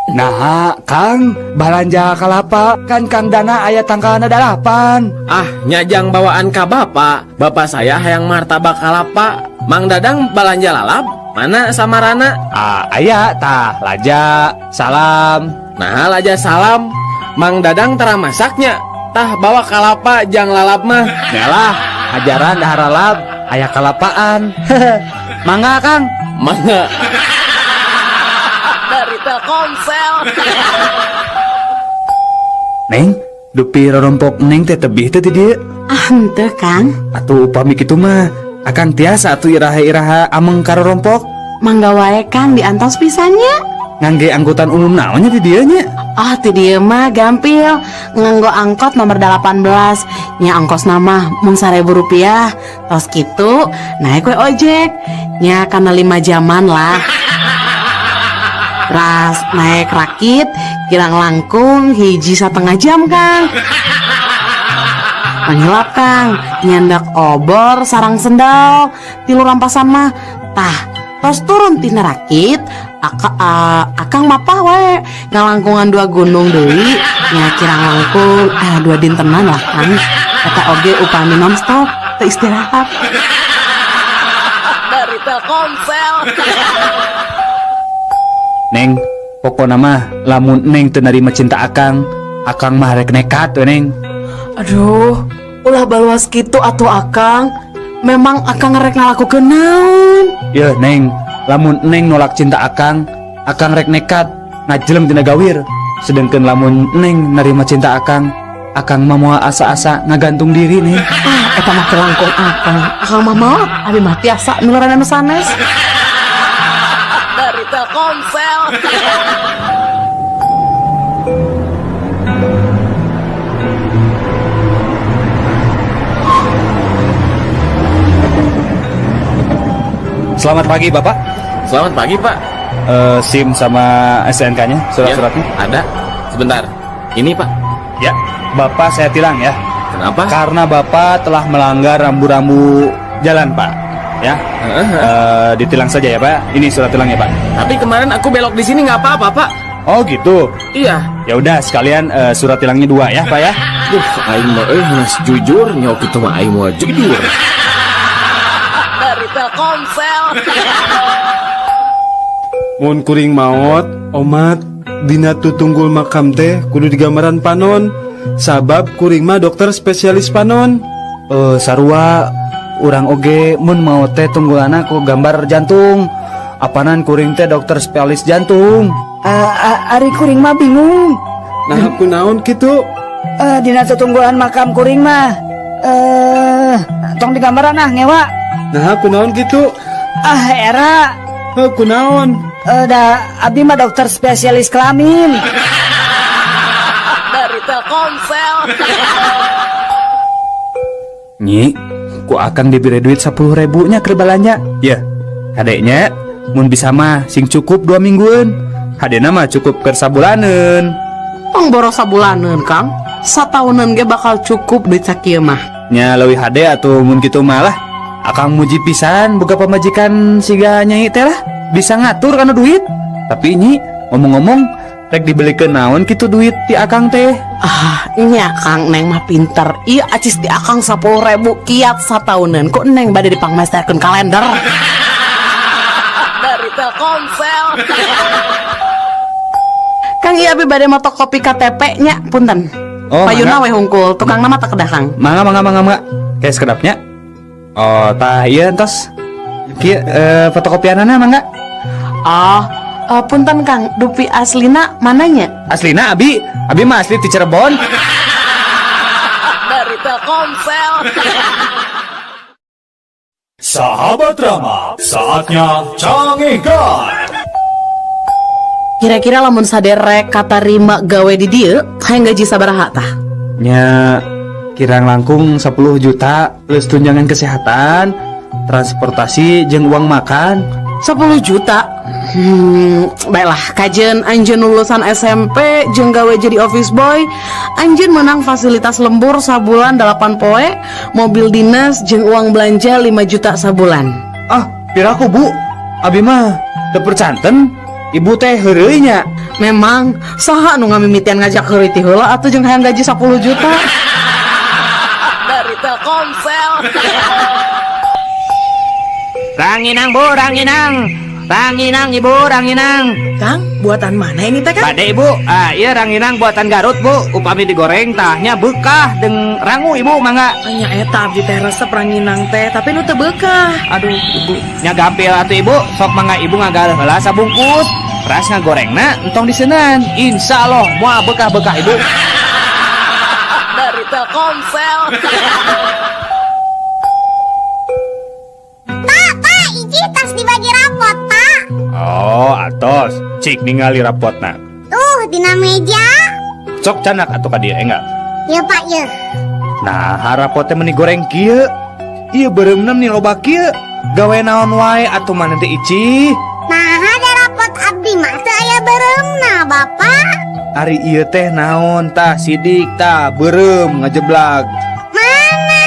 Nah, Kang, balanja kalapa kan Kang Dana aya tangkalna 8. Ah, nya jang bawaan ka bapak. Bapak saya hayang martabak kalapa. Mang Dadang balanja lalap. Mana samarana? Ah, aya tah laja, salam. Nah, laja salam. Mang Dadang tara masaknya. Tah bawa kalapa jang lalap mah. Nyalah, ajaran dahar lalap, aya kalapaan. Mangga, Kang. Mangga. Dari Telkomsel. Neng, dupi rorompok neng teh tebih teh ti dieu. Ah, henteu, Kang. Atuh upami kitu mah, akang tiasa atuh iraha-iraha ameng ka rorompok. Mangga wae, Kang, diantos pisannya. Ngangge angkutan umum naonnya di dieu nya? Ah, ti dieu mah gampil. Nganggo angkot nomor 18. Nya ongkosna mah mung 1.000 rupiah. Tos kitu naik we ojek. Nya kana 5 jaman lah. Ras naik rakit kirang langkung 1,5 jam, Kang. Panghilap, Kang, nyandak obor sarang sendal 3 rampasan mah. Tah, tos turun tina rakit, akang mapah wae ngalangkungan 2 gunung deui, nya kirang langkung 2 dintenan lah, Kang. Eta oge upami nonstop teu istirahat. Dari Telkomsel. Neng, pokona mah lamun neng teu narima cinta akang, akang mah rek nekat we, Neng. Aduh, ulah baluas kitu atuh akang. Memang akang rek ngalakukeun naon? Yeuh, Neng, lamun neng nolak cinta akang, akang rek nekat ngajelem tina gawir. Sedengkeun lamun neng narima cinta akang, akang mah moal asa-asa ngagantung diri, Neng. Ah, eta mah kelangkung akang. Akang mah maot, abi mah tiasa miluran anu sanes. Dari Telkomsel. Selamat pagi, Bapak. Selamat pagi, Pak. SIM sama S N K-nya, surat-suratnya? Ya, ada. Sebentar. Ini, Pak. Ya, Bapak saya tilang ya. Kenapa? Karena Bapak telah melanggar rambu-rambu jalan, Pak. Ya. Ditilang saja ya, Pak. Ini surat tilangnya, Pak. Tapi kemarin aku belok di sini nggak apa-apa, Pak. Oh, gitu. Iya. Ya udah, sekalian surat tilangnya 2 ya, Pak ya. Duh, aing mah euy, jujur nyok itu mah aing mah jujur. Dari Telkomsel. Mun kuring maot, omat dina tutunggul makam teh kudu digambaran panon. Sabab kuring mah dokter spesialis panon. Sarua urang oge mun maot teh tunggulana ku gambar jantung. Apanan kuring teh dokter spesialis jantung. Ari kuring mah bingung. Nah, aku naon kitu? Dina tutunggulan makam kuring mah. Tong digambaran ah ngewa. Nah, aku naon kitu? Ah, era. Aku naon? Da abdi mah dokter spesialis kelamin. Dari Telkomsel. Nyi, ku akang diberi duit 10 ribunya keur balanja. Ya, kadeknya mun bisa mah sing cukup 2 mingguan. Hadena mah cukup keur sabulaneun. Tong boros sabulaneun, Kang. Sataunan ge bakal cukup duit sakieu mah. Nya leuwih hade atuh mun kitu mah lah. Akang muji pisan boga pamajikan siga nyai teh lah. Bisa ngatur kana duit. Tapi nyi, ngomong-ngomong rek dibelikeun naon kitu duit ti akang teh? Ah, nya Kang, neng mah pinter. Ieu acis ti akang 10.000 kiat sataunan. Kok neng bade dipangmesterkeun kalender? Dari Telkomsel. Kang, ieu abi bade motokopi KTP nya, punten. Oh, Payuna mangga. we hungkul, tukang nama tak kedah, Kang. Mangga, mangga, mangga, mangga. Kayak sekedapnya. Oh, tah ieu entos. Kieu fotokopianana mangga. Oh, punten Kang, dupi aslina mananya? Aslina abi, abi mah asli ti Cirebon. Dari Telkomsel. Sahabat Rama, saatnya canggihkan. Kira-kira lamun saderek katarima gawe di dieu, hayang gaji sabaraha tah? Nya kirang langkung 10 juta plus tunjangan kesehatan, transportasi jeung uang makan. 10 juta? Baiklah, kajen anjeun lulusan SMP jeung gawe jadi office boy, anjeun menang fasilitas lembur sabulan 8 poe, mobil dinas jeung uang belanja 5 juta sabulan. Ah, piraku Bu? Abi mah teu percanten. Ibu teh heureuy nya. Memang saha nu ngamimitian ngajak heureuy ti heula atuh jeung hayang gaji 10 juta. Dari Telkomsel. Ranginang bu, ranginang. Ranginang ibu, ranginang. Kang, buatan mana ini teh, Kang? Bade ibu, ah iya ranginang buatan Garut bu. Upami digoreng tahnya bekah deng rangu ibu mangga. Nya eta abdi teh resep ranginang teh, tapi nu teu beukah. Aduh ibu, nya gampil atuh ibu, sok mangga ibu ngagal heula sabungkus. Ras ngagorengna entong diseunan. Insya Allah moal bekah-bekah ibu. Dari Telkomsel. Pak, Pak, Iji tas dibagi rapot, Pak. Oh, atos. Cik ningali rapotna. Tuh, dina meja. Sok canak atuh ka dieu enggak? Ya, Pak, ya. Nah, rapotnya meni goreng kieu. Ieu beureumna meni loba kieu. Gawe naon wae atuh maneh teh Ici? Nah, ada rapot abdi mah teu aya beureumna, Bapak. Ari ieu teh naon tah sidik tah beureum ngajeblag. Mana?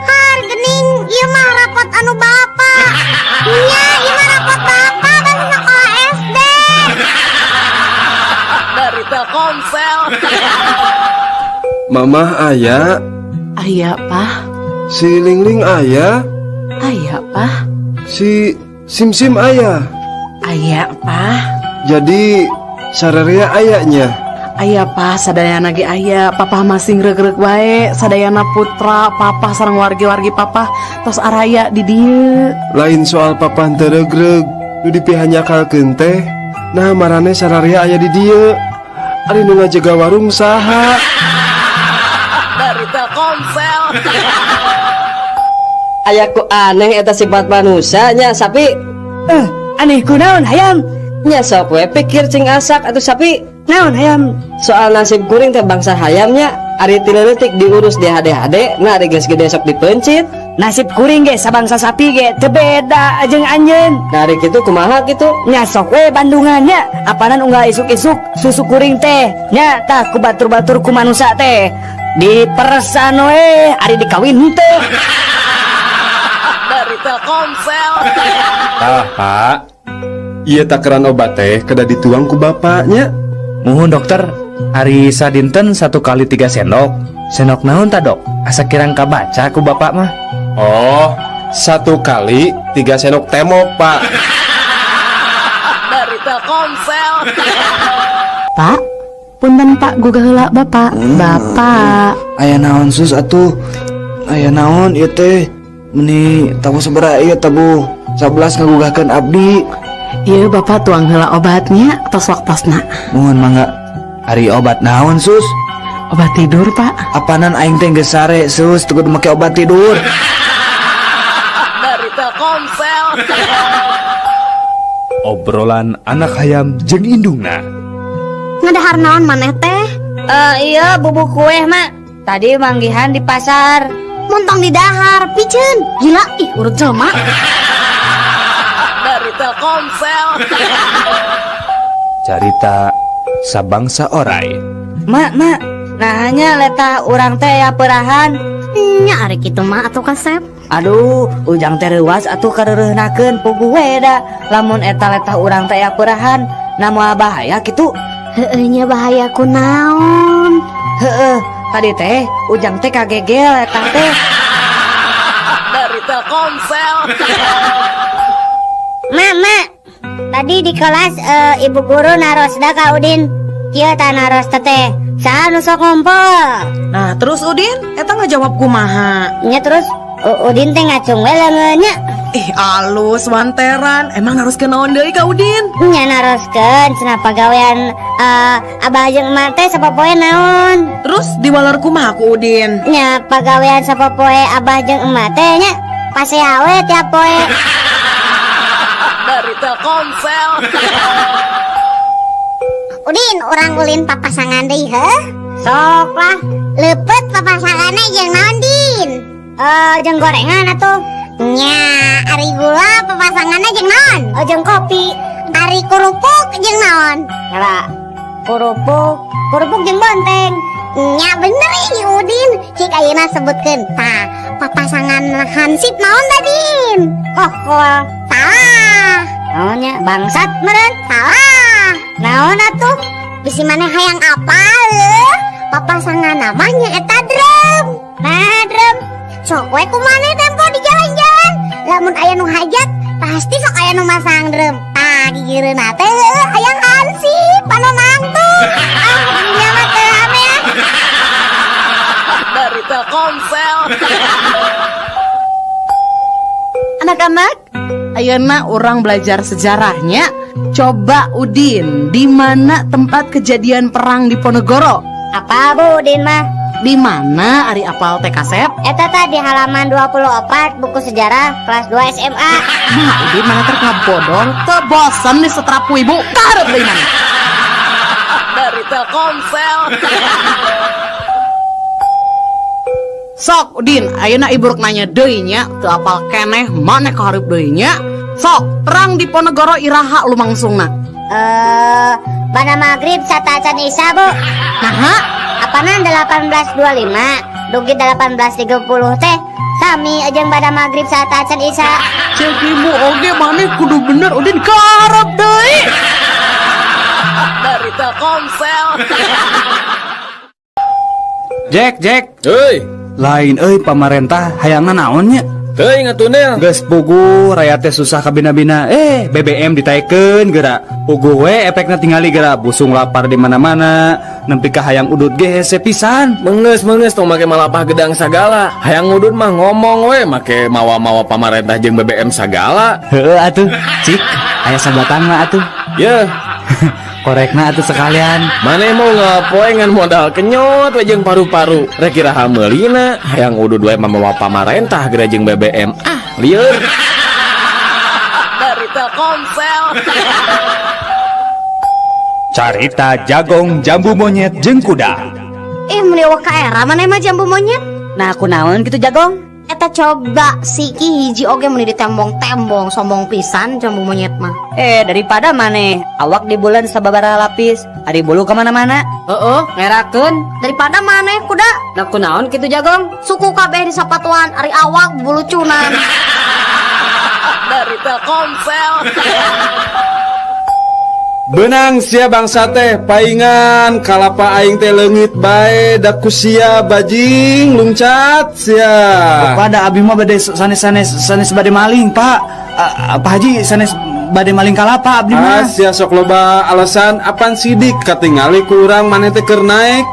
Har gening ieu mah rapot anu Bapak. Nya, ieu mah rapot Bapak basa sekolah SD. Dari Telkomsel. Mamah aya, Aya, Pak. Si Lingling aya, Aya, Pak. Si Simsim aya. Aya, Pak. Jadi sararea ayanya. Aya, Pak, sadayana ge aya. Papa masih regreg wae, sadayana putra, papa sareng wargi-wargi papa tos araya di dieu. Lain soal papa teu regreg, nu dipihanyakalkeun teh. Nah, marane sararea aya di dieu. Ari nu ngajaga warung saha? Dari Telkomsel. Ayaku aneh eta sifat manusianya sapi. Aneh kunaon hayam? Nya sok we pikir cing asak atau sapi. Naon hayam? Soal nasib kuring teh bangsa hayamnya ari ti leutik diurus di HD-HD, nah ari geus gede sok dipencit. Nasib kuring ge sabangsa sapi ge teu beda jeung anjeun. Nah ari kitu kumaha kitu? Nya sok we bandungannya, apanan unggal isuk-isuk susu kuring teh nya tah ku batur-batur ku manusa teh. Diperesan we ari dikawin henteu. Dari Telkomsel. Tah, Pak. Ieu takaran obat teh kedah dituang ku bapaknya. Muhun dokter, ari sadinten 1 kali 3 sendok. Sendok naon ta dok? Asa kirang kabaca ku bapak mah. Oh, 1 kali 3 sendok temok, Pak. Dari Telkomsel. Pak, punten Pak, gugah heula Bapak. Bapak. Aya naon sus atuh? Aya naon ieu teh? Meni tabuh sabaraha ieu tabuh 11 ngagugahkeun abdi. Ieu Bapak tuang heula obatnya tos waktosna. Mohon mangga. Ari obat naon sus? Obat tidur, Pak. Apanan aing teh geus sare sus, teu kudu make obat tidur. Dari Telkomsel. Obrolan anak hayam jeung indungna. Ngadahar naon maneh teh? Iya bubuk kue, Mak. Tadi manggihan di pasar. Montong di dahar, piceun. Gila, ih urut jelema. Dari Telkomsel. Carita sabangsa orai. Mak, mak, nah hanya letah urang teh ya perahan. Nya ari kitu mah atuh kasep. Aduh, ujang teh reuas atuh kareureunahkeun puguh we da. Lamun eta letah urang teh ya perahan, na moal bahaya kitu. Heueuh nya bahaya kunaon? Heueuh, tadi teh ujang teh kagegel letah teh. Dari Telkomsel. Mama, tadi di kelas ibu guru naros da ka Udin. Kieu tah naros teh. Saha nu sok ngumpul? Nah, terus Udin, eta ngajawab kumaha? Nya terus Udin teh ngacung we leungeunnya. Ih, alus wanteran. Emang naroskeun naon deui ka Udin? Nya naroskeun cenah pagawean abah jeung emak teh sapopoe naon? Terus diwaler kumaha ku Udin? Nya pagawean sapopoe abah jeung emak teh nya pasea we tiap poe. Dari Telkomsel. Udin, urang ulin papasangan deui heuh? Sok lah. Leupeut papasanganna jeung naon, Din? Jeung gorengan atuh. Nya, ari gula papasanganna jeung naon? Oh, jeung kopi. Ari kerupuk jeung naon? Nyala. Kerupuk, kerupuk jeung bonteng. Nya bener ih Udin. Cik ayeuna sebutkeun. Tah, papasangan hansip naon tah, Din? Kokol. Salah. Naonnya bangsat meren? Salah. Naon atuh? Bisi maneh hayang apa eueuh? Papasangan namanya eta drum. Nah, drum. Sok we ku maneh tempo di jalan-jalan. Lamun aya nu hajat, pasti sok aya nu masang drum. Tah gigireunna teh heueuh hayang hansip panon nangtung. Ah, dunia mah teu rame ah. Dari Telkomsel. Anak-anak, ayeuna urang belajar sejarahnya. Coba Udin, di mana tempat kejadian perang Diponegoro? Apa Bu Udin mah? Di mana ari apal teh kasep? Eta tah di halaman 24 buku sejarah kelas 2 SMA. Nah, Udin mana teh ngabodor, teu bosen disetrap ku ibu, kaharep deui mana? Dari Telkomsel. Sok Udin, ayeuna ibu rek nanya deui nya, teu apal keneh maneh kaharep deui nya. Sok, perang Diponegoro iraha lumangsungna? Bana maghrib satacan Isya, Bu. Naha? Apanan 1825 dugi 1830 teh sami jeung bada maghrib satacan Isya. Cek ibu oge maneh kudu bener Udin kaharep deui. Dari Telkomsel. Jack, Jack. Heuy. Lain euy pamarentah hayangna naon nya? Teuing atuh Nel. Geus puguh rakyat teh susah kabina-bina. BBM ditaekeun geura. Puguh we efekna tingali geura busung lapar di mana-mana. Nempi ka hayang udut ge hese pisan. Mengeus-mengeus tong make malapah gedang sagala. Hayang udut mah ngomong we make mawa-mawa pamarentah jeung BBM sagala. Heueuh atuh, cik, aya sabatang mah atuh. Yeuh. Korekna atuh sekalian. Maneh mau ngapoe ngan modal kenyot we jeung paru-paru. Rek iraha meulina, hayang udud we mamawa pamarentah geura jeung BBM. Ah, lieur. Dari Telkomsel. Carita jagong jambu monyet jeung kuda. Ih, meuni eueuh ka era maneh mah jambu monyet. Nah, kunaon kitu jagong? Eta coba siki hiji oge meuni ditembong-tembong sombong pisan jambu monyet mah. Daripada maneh awak di bulan sababaraha lapis, ari bulu kemana-mana. Heeh, ngerakeun. Daripada maneh kuda. Nah, kunaon kitu jagong? Suku kabeh di sapatuan ari awak bulucunan. Dari Telkomsel. Benang sia bangsa teh paingan kalapa aing teh leungit bae da ku sia bajing lungcat sia. Pada abi mah bade sanes-sanes sanes bade maling, Pak. Pak Haji sanes bade maling kalapa abdi mah. Ah, sia sok loba alasan apan sidik katingali ku urang maneh teh keur naek.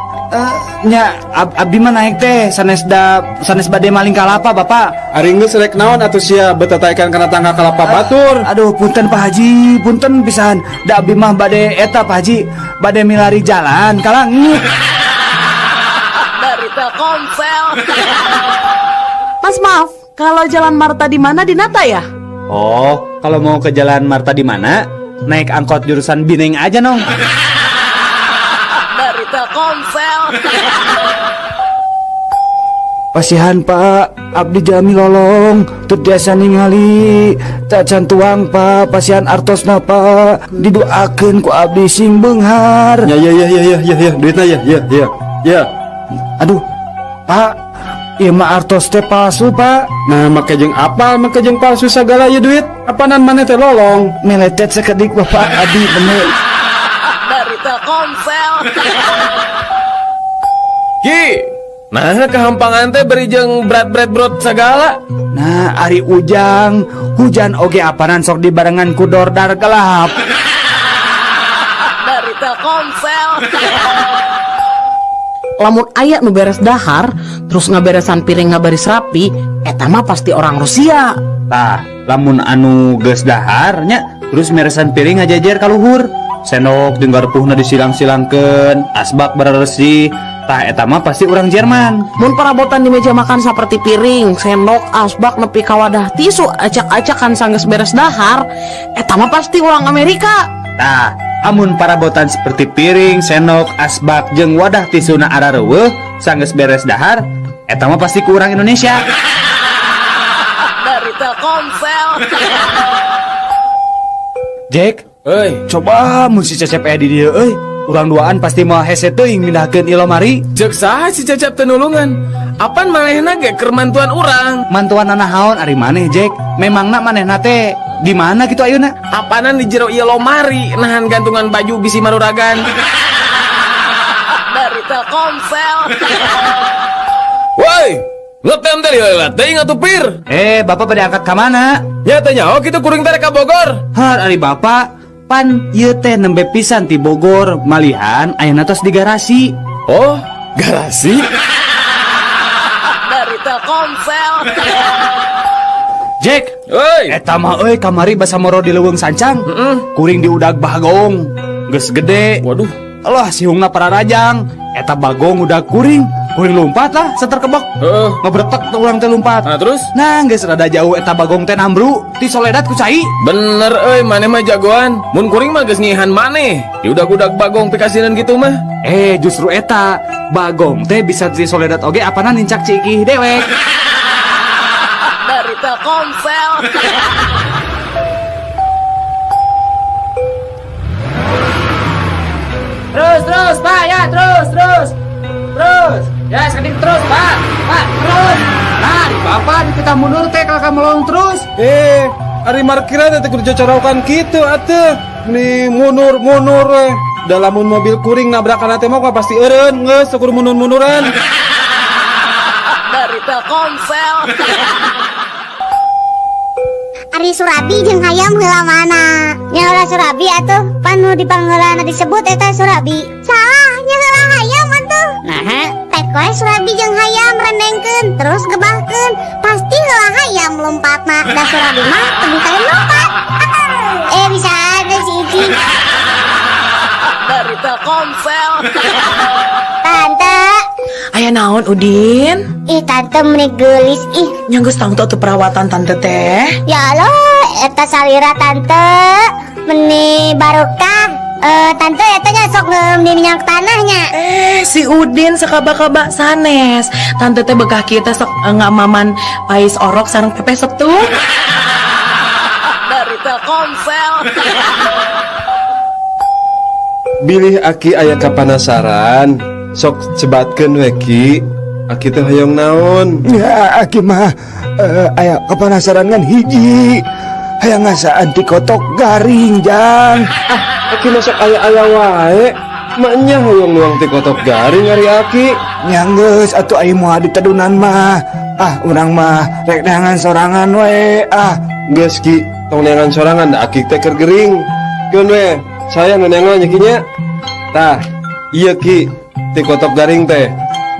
Nya abdi mah naik teh sanes da sanes bade maling kalapa, Bapak. Ari geus rek naon atuh sia betataikan kana tangga kalapa batur. Aduh punten Pak Haji, punten pisan. Da abdi mah bade eta Pak Haji, bade milari jalan ka langit. Dari Telkomsel. Mas maaf, kalau Jalan Marta di mana di Nata ya? Oh, kalau mau ke Jalan Marta di mana? Naik angkot jurusan Bineng aja nong. Dari Telkomsel. Pasihan Pak, abdi jami lolong, teu tiasa ningali, tacan tuang Pak, pasihan artosna Pak, didoakeun ku abdi sing beunghar. Ya ya ya ya ya ya ya, duitna ya ya ya ya. Aduh, Pak, ieu mah artos teh palsu Pak. Nah, make jeung apal, make jeung palsu sagala ieu duit. Apanan maneh teh lolong? Meletet sakedik Bapak, abdi bener. Dari Telkomsel. Ki, nah kehampangan teh beri jeung berat-berat brot sagala. Nah, ari ujang, hujan oge apanan sok dibarengan ku dordar gelap. Dari Telkomsel. Lamun aya nu beres dahar, terus ngaberesan piring ngabaris rapi, eta mah pasti orang Rusia. Tah, lamun anu geus dahar nya, terus meresan piring ngajejer ka luhur. Sendok jeung garpuhna disilang-silangkeun, asbak beresih. Tah eta mah pasti urang Jerman. Mun parabotan di meja makan seperti piring, sendok, asbak nepi ka wadah tisu acak-acakan sanggeus beres dahar, eta mah pasti urang Amerika. Tah, amun parabotan seperti piring, sendok, asbak jeung wadah tisuna arareuweuh sanggeus beres dahar, eta mah pasti ku urang Indonesia. Dari Telkomsel. Jack, euy, coba mun si Cecep aya di dieu euy. Urang duaan pasti moal hese teuing mindahkeun ilomari. Ceuk saha si Cecep teu nulungan? Apan manehna ge keur mantuan urang? Mantuan naon ari maneh, Jack? Memangna manehna teh Di mana gitu ayeuna? Apanan di jero ieu lomari nahan gantungan baju bisi maruragan. Dari Telkomsel. Woi, ngetem teh heula teuing atuh, Pir. Eh, Bapak pada angkat ka mana? Nya teh nyaho kitu kuring teh ka Bogor. Har ari Bapak pan ieu teh nembe pisan ti Bogor, malihan ayeuna tos di garasi. Oh, garasi? Dari Telkomsel. Jack, Woi, eta mah euy kamari basa moro di leuweung sancang. Kuring diudag bagong. Geus gede. Waduh. Allah, sihungna pararajang. Eta bagong udah kuring. Kuring lompat lah, seter kebok. Ngebretek tuh urang teh lompat. Nah, terus? Nah, geus rada jauh eta bagong teh nambru, tisoledat ku cai. Bener euy, maneh mah jagoan. Mun kuring mah geus ngihan maneh. Diudag-udag bagong pikasinan gitu mah. Eh, justru eta bagong teh bisa tisoledat oge apana nincak ciki dewek. Dari Telkomsel. Terus, terus, Pak, ya, terus, terus. Terus. Ya, sekedik terus, Pak. Pak, terus. Nah, di Bapak di kita mundur teh kalau kamu melong terus. Eh, ari markiran teh kudu cocorokan kitu atuh. Meni mundur-mundur we. Da lamun mobil kuring nabrakan teh mah pasti eureun geus kudu mundur-munduran. Dari Telkomsel. Ari Surabi jeung hayam heula mana? Nya heula Surabi atuh, pan nu dipangheulana disebut eta Surabi. Salah, nya heula hayam atuh. Naha, tek we Surabi jeung hayam rendengkeun terus gebahkeun, pasti heula hayam lompatna. Da Surabi mah teu bisa lompat. Eh, bisa ada si Ici. Dari Telkomsel. Tante. Aya naon, Udin? Ih, tante meni geulis ih. Nya geus tangtu atuh perawatan tante teh. Ya Allah, eta salira tante meni barokah. Tante eta nya sok ngeum di minyak tanahnya. Eh, si Udin sakaba-kaba sanes. Tante teh bekah kieu teh sok ngamaman pais orok sareng pepes setu. Dari Telkomsel. Bilih aki aya kapanasaran, sok sebatkeun we ki. Aki teh hoyong naon? Ya, aki mah aya kapanasaran ngan hiji. Hayang ngasaan ti kotok garing, Jang. Ah, aki mah sok aya-aya wae. Maknya hoyong nuang ti kotok garing ari aki. Nya geus atuh aya moal ditedunan mah. Ah, urang mah rek neangan sorangan we. Ah, geus ki, tong neangan sorangan da aki teh keur gering. Keun we, saya nu neangan nya ki nya. Tah, ieu ki ti kotok garing teh.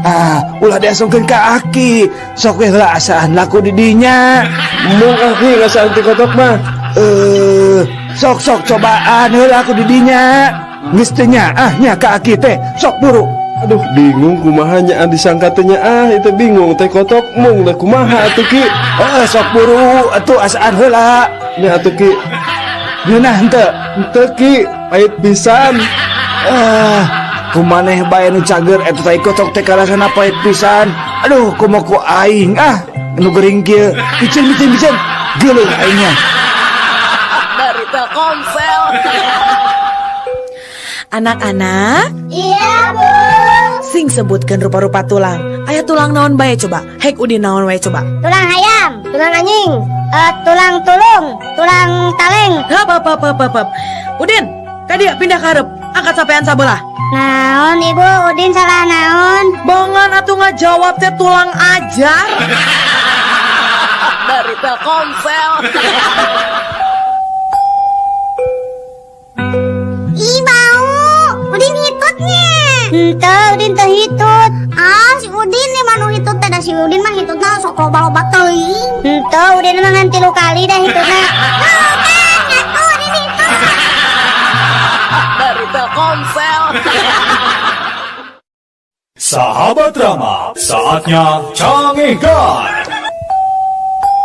Ah, ulah diasongkeun ka aki. Sok we heula asaan laku di dinya. Mung aki ngasaan ti kotok mah. Sok sok cobaan heula aku di dinya. Geus teu nyaah nya ka aki teh. Sok buru. Aduh, bingung kumaha nya disangka teh nya ah, itu bingung teh kotok mung da kumaha atuh ki. Heeh, sok buru atuh asaan heula. Nya atuh ki. Ngeunah henteu? Henteu ki, pahit pisan. Kumaneh bae nu cager eta tai kotok teh karasana pahit pisan. Aduh, kumaha ku aing ah, nu gering kieu. Piceun piceun piceun. Geuleuh aingnya. Dari Telkomsel. Anak-anak. Iya, Bu. Sing sebutkan rupa-rupa tulang. Aya tulang naon bae coba? Hek Udin naon wae coba? Tulang hayam, tulang anjing, tulang tulung, tulang taleng. Hap, hap, hap, hap, hap. Udin, kadieu pindah ka hareup. Angkat sampean sabelah. Naon ibu, Udin salah naon? Bongan atuh ngajawab teh tulang ajar. Dari Telkomsel. Ih, bau. Udin hitutnya. Henteu, Udin teu hitut. Ah, si Udin nih mah nu hitut teh, da si Udin mah hitutna sok loba-loba teuing. Henteu, Udin mah ngan 3 kali dah hitutna. Tuh kan, ngaku Udin hitut. Dari Telkomsel. Sahabat Rama, saatnya canggihkan.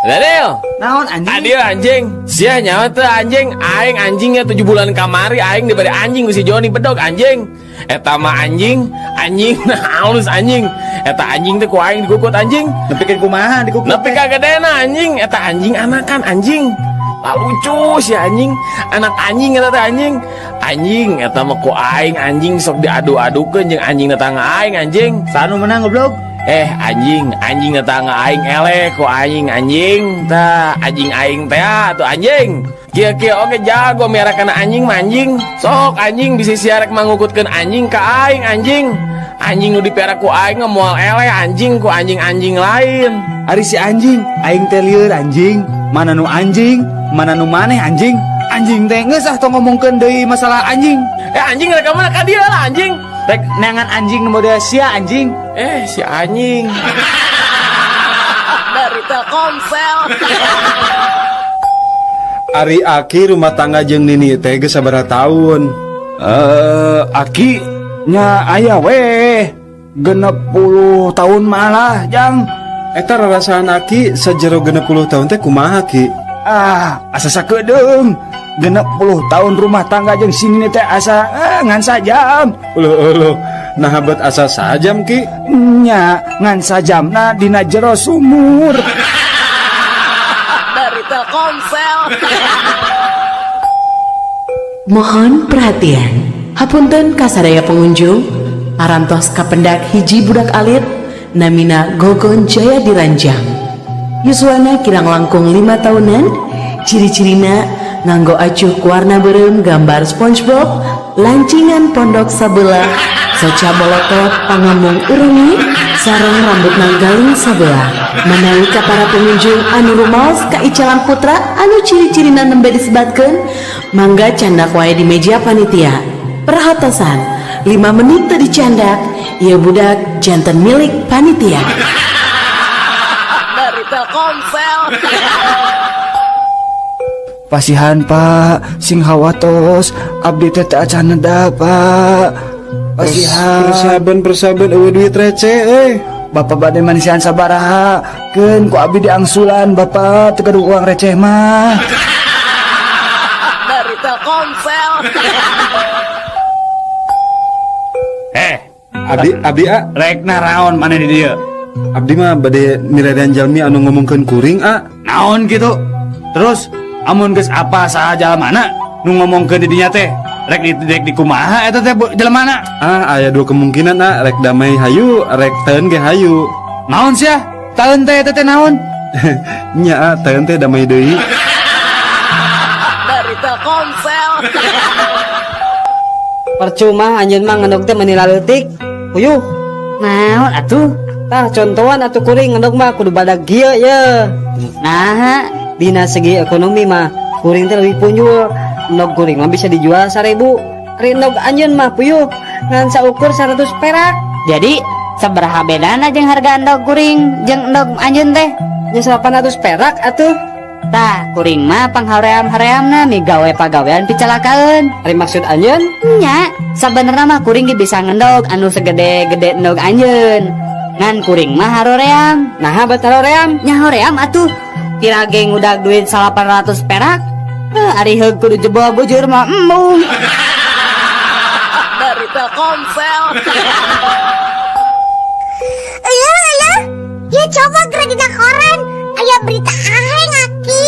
Daniel. Naon anjing? Adio anjing. Sia nyawa teh anjing. Aing anjingnya 7 bulan kamari aing diberi anjing ku si Joni bedog anjing. Eta mah anjing, anjing nah halus anjing. Eta anjing teh ku aing dikukut anjing. Nepikeun kumaha dikukut? Nepi ka gedena anjing, eta anjing anakan anjing. Lah lucu si anjing, anak anjing eta teh anjing. Anjing eta mah ku aing anjing sok diadu-adukeun jeung anjing tetangga aing anjing. Sanu menang goblok? Eh anjing, anjing tetangga aing eleh ku aing anjing. Tah anjing aing teh atuh anjing. Kieu-kieu oge jago miara kana anjing mah anjing. Sok anjing bisi sia rek mangukutkeun anjing ka aing anjing. Anjing nu dipiara ku aing mah moal eleh anjing ku anjing-anjing lain. Ari si anjing, aing teh lieur anjing. Mana nu anjing, mana nu maneh anjing. Anjing teh geus ah tong ngomongkeun deui masalah anjing. Eh anjing rek ka mana ka dieu lah anjing. Rek neangan anjing nu model sia anjing. Eh si anjing. Dari Telkomsel. Ari Aki rumah tangga jeung Nini teh geus sabaraha taun? Aki nya aya weh 60 tahun malah jang. Eta rarasaan Aki sajero 60 tahun teh kumaha Ki? Ah, asa sakedeung. 60 tahun rumah tangga jeung si Nini teh asa ngan sajam. Uluh uluh, nah bet asa sajam Ki? Nya ngan sajamna dina jero sumur. Dari Telkomsel. Mohon perhatian. Hapunten kasadaya pengunjung, parantos kapendak hiji budak alit namina Gogon Jaya Diranjang. Yuswana kirang langkung 5 tahunan, ciri-cirina nganggo acuh warna beureum gambar SpongeBob, lancingan pondok sabelah, soca bolotot pangamung urungi, sareng rambut galing sabelah. Menawi ka para pengunjung anu rumaos ka Icalan Putra anu ciri-cirina nembe disebatkeun, mangga candak wae di meja panitia. Perhatosan, 5 menit teu dicandak, ieu budak janten milik panitia. Dari Telkomsel. Pasihan Pak, sing hawatos, abdi teh teu acan neda Pak. Pasihan. Persaben eueuh duit receh euy. Bapak bade manisian sabaraha, keun ku abdi diangsulan Bapak teu gaduh uang receh mah. Dari Telkomsel. Abdi a rek naraon maneh di dieu? Abdi mah bade mirerean jalmi anu ngomongkeun kuring a. Naon kitu? Terus amun geus apa saha jalmana nu ngomongkeun di dinya teh? Rek di kumaha eta teh jelema? Ah, aya dua kemungkinan a, rek damai hayu, rek teun ge hayu. Naon sia? Taeun teh eta teh naon? Nya a, taeun teh damai deui. Dari Telkomsel. Percuma anjeun mah ngendog teh meuni laleutik. Puyuh. Naon atuh? Tah contohan atuh kuring ngendog mah kudu badag kieu ye. Naha? Dina segi ekonomi mah kuring teh leuwih punjul. Endog kuring mah bisa dijual 1000. Ari endog anjeun mah puyuh ngan saukur 100 perak. Jadi sabaraha bedana jeung harga endog kuring jeung endog anjeun teh? Nya 800 perak atuh. Tah kuring mah panghaream-hareamna migawe pagawean picalakaeun. Ari maksud anjeun? Nya, sabenerna mah kuring ge bisa ngendog anu segede-gede endog anjeun. Ngan kuring mah haroream. Naha bet haroream? Nya hoream atuh. Kira ge ngudag duit 800 perak. Ari heug kudu jebol bujur mah embung. Dari Telkomsel. Euleuh euleuh. Ya coba geura dina koran. Aya berita aheng aki.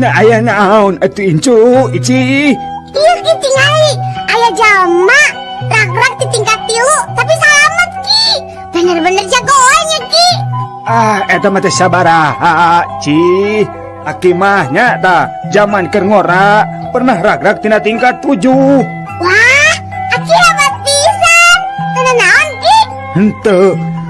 Nah aya naon atuh incu ici. Ieu ki tingali aya jalma ragrak di tingkat 3 tapi salamet ki. Bener-bener jagoannya ki. Ah eta mah teh sabaraha ci. Aki mah nya tah zaman keur ngora pernah ragrak tina tingkat 7. Wah, aki hebat pisan. Teu naon ki? Henteu,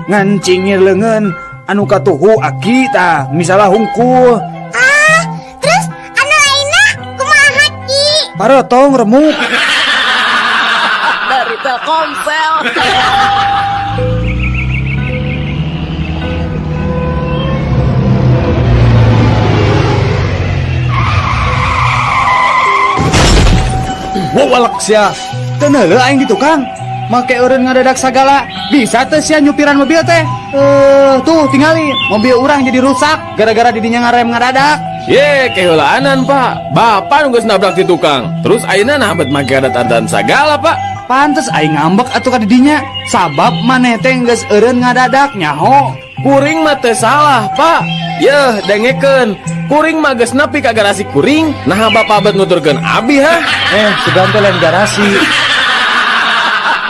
ngan cingir leungeun anu katuhu aki tah misalah hungkul. Ah, terus anu lainna kumaha ki? Parotong remuk. Dari Telkomsel. Wawalak sia. Teu neuleuh aing di tukang. Make eureun ngadadak sagala. Bisa teu sia nyupiran mobil teh? Tuh tingali mobil urang jadi rusak gara-gara didinya ngarem ngadadak. Ye, keheulaanan, Pak. Bapak nu geus nabrak di tukang. Terus ayeuna nah bet make adat-adatan sagala, Pak. Pantes aing ngambek atuh ka didinya. Sabab maneh teh geus eureun ngadadak nyaho. Kuring mah teu salah, Pak. Yeuh, dengekeun. Kuring mah geus nepi ka garasi kuring, naha bapak bet nuturkeun abi ha? Sugan teh lain garasi.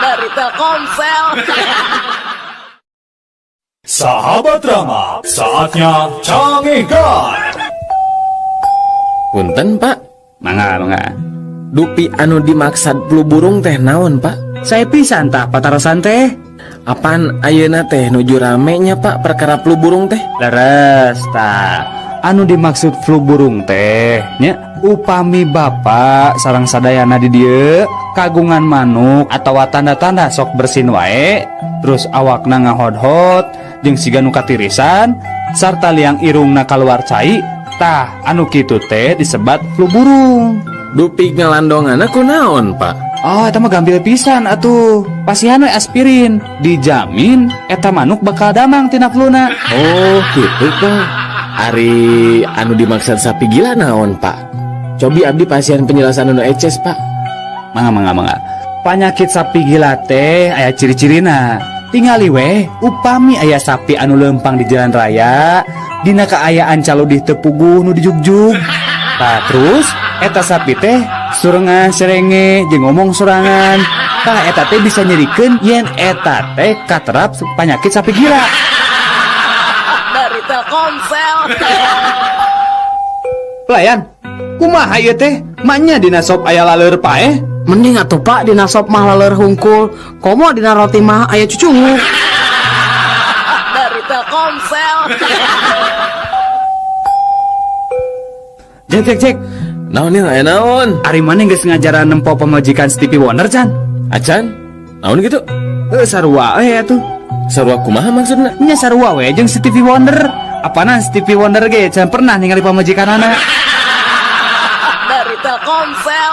Dari Telkomsel. Sahabat Rama, saatnya Cangehgar. Punten, Pak. Mangga, mangga. Dupi anu dimaksad flu burung teh naon, Pak? Sae pisan tah patarosan teh. Apan ayeuna teh nuju rame nya, Pak, perkara flu burung teh? Leres tah. Anu dimaksud flu burung teh nya upami bapak sareng sadayana di dieu kagungan manuk atau tanda-tanda sok bersin wae, terus awakna ngahodhot jeung siga nu katirisan sarta liang irungna kaluar cai, tah anu kitu teh disebat flu burung. Dupi ngalandonganna kunaon, Pak? Oh, eta mah gampil pisan atuh. Pasihan we aspirin, dijamin eta manuk bakal damang tina fluna. Oh, gitu, Pak. Ari anu dimaksud sapi gila naon, Pak? Cobi abdi pasihan penjelasan anu eces, Pak. Mangga, mangga, mangga. Panyakit sapi gila teh aya ciri-cirina. Tingali weh, upami aya sapi anu lempang di jalan raya, dina kaayaan caludih teu puguh nu dijugjug. Tah terus eta sapi teh surengan serenge jeung ngomong sorangan. Tah eta teh bisa nyerikeun yen eta teh katerap panyakit sapi gila. Dari Telkomsel. Pelayan, kumaha ieu teh? Maknya dina sop aya laleur paeh? Mending atuh, Pak, dina sop mah laleur hungkul, komo dina roti mah aya cucunguk. Dari Telkomsel. Cek cek cek. Naon nih, aya naon? Ari maneh geus ngajaran nempo pamajikan Stevie Wonder can? Acan? Naon gitu? Heuh, sarua we atuh. Sarua kumaha maksudna? Nya sarua we jeung Stevie Wonder. Apanan Stevie Wonder ge can pernah ningali pamajikanana. Dari Telkomsel.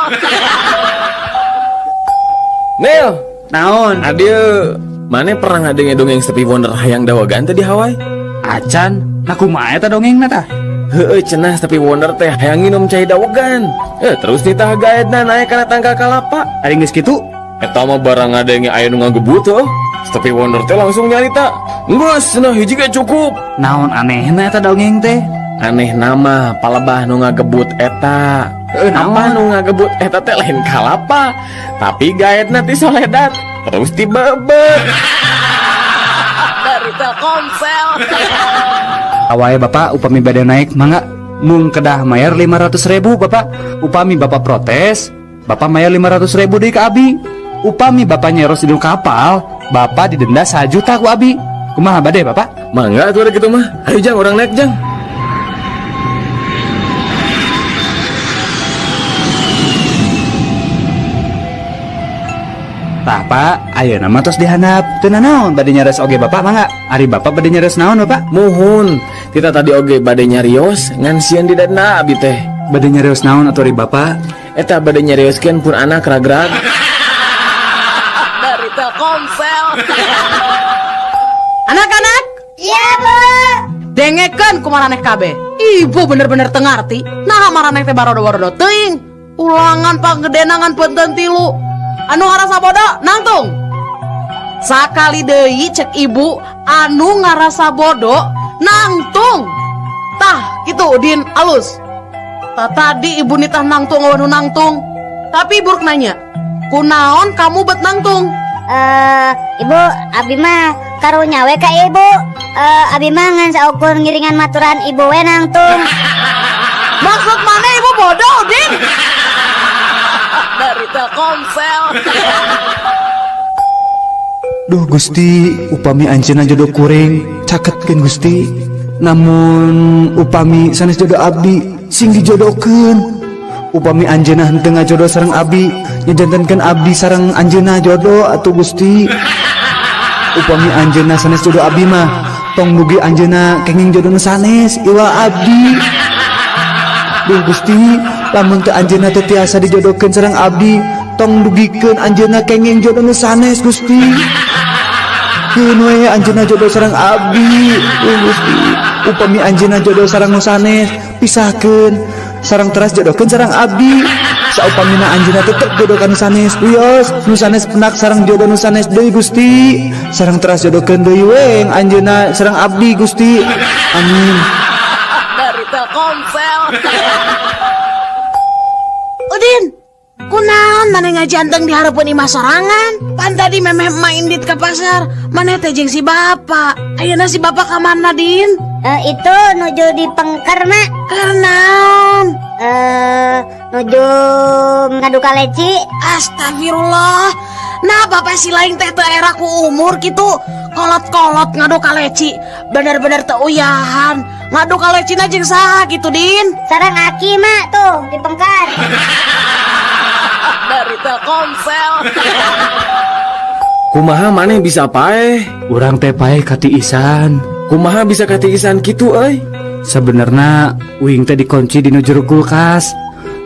Nil, naon? Adil, maneh pernah ngadenge dongeng Stevie Wonder hayang dawegan teh di Hawaii? Acan, nah kumaha eta dongengna tah? Heueuh, cenah Stevie Wonder teh hayang nginum cai dawegan. Terus nitah gaetna naik kana tangkal kalapa. Ari geus kitu? Eta mah barang ngadenge aya nu ngagebut heuh. Stevie Wonder teh langsung nyarita, "Geus cenah hiji ge cukup." Naon anehna eta dongeng teh? Aneh nama palebah nu ngagebut eta. Naon? Apa nu ngagebut eta teh lain kalapa, tapi gaetna ti soledat terus tibebet. Dari Telkomsel. Awae bapak upami bade naik mangga mung kedah mayar 500.000 bapak. Upami bapak protes, bapak mayar 500.000 deui ka abi. Upami bapak nyeros di kapal, bapak didenda 1 juta ku abi. Kumaha bade bapak? Mangga atuh kitu mah. Ayo jang urang naik jang. Tah Pak, ayeuna mah tos dihandap. Teu nanaon bade nyares oge bapak mangga. Ari bapak bade nyares naon bapak? Muhun, kita tadi oge bade nyarios ngan sieun didenda abi teh. Bade nyarios naon atuh ari bapak? Eta bade nyarioskeun pun anak ragrag. Dari Telkomsel. Anak-anak? Iya, Bu. Dengekeun ku maraneh kabeh. Ibu bener-bener teu ngarti. Naha maraneh teh barodo-barodo teuing. Ulangan panggedena ngan peuntun tilu. Anu ngarasa bodoh nangtung. Sakali deui cek ibu anu ngarasa bodoh nangtung. Tah kitu Udin alus. Tah tadi ibu nitah nangtung anu nangtung. Tapi ibu rek nanya, kunaon kamu bet nangtung? Ibu, abi mah karunya we ka ibu. Abi mah ngan saukur ngiringan maturan ibu we nangtung. Maksud mana ibu bodoh, Udin? Dari Telkomsel. Duh Gusti, upami anjeunna jodoh kuring, caketkeun Gusti. Namun upami sanes jodoh abdi, sing dijodohkeun. Upami anjeunna henteu ngajodoh sareng abdi, nyajantenkeun abdi sareng anjeunna jodoh atuh Gusti. Upami anjeunna sanes jodoh abdi mah, tong dugi anjeunna kenging jodoh nu sanes iwal abdi. Duh Gusti, lamun teu anjeunna teu tiasa dijodohkeun sareng abdi, tong dugikeun anjeunna kenging jodoh nu sanes Gusti. Keun we anjeunna jodoh sareng abdi. Duh Gusti, upami anjeunna jodoh sareng nu sanes, pisahkeun sareng teras jodohkeun sareng abdi. Saupamina anjeunna tetep jodoh ka nu sanes, wios nu sanes penak sareng jodoh nu sanes deui Gusti. Sareng teras jodohkeun deui we anjeunna sareng abdi Gusti. Amin. Dari Telkomsel. Udin, Kunaon maneh ngajanteng di hareupeun imah sorangan? Pan tadi memeh emak indit ke pasar, maneh teh jeung si bapak. Ayeuna si bapak ka mana, Din? Itu nuju di pengker, Mak. Keur naon? Nuju ngadu kaleci. Astagfirullah. Nah, bapak si lain teh teu era ku umur kitu. Kolot-kolot ngadu kaleci. Bener-bener teu uyahan. Ngadu kalecina jeung saha kitu, Din? Sareng aki, Mak, tuh di pengker. Dari Telkomsel. Kumaha maneh bisa paeh? Urang teh paeh katiisan. Kumaha bisa katiisan kitu euy? Sebenarnya uing teh dikunci di jero kulkas.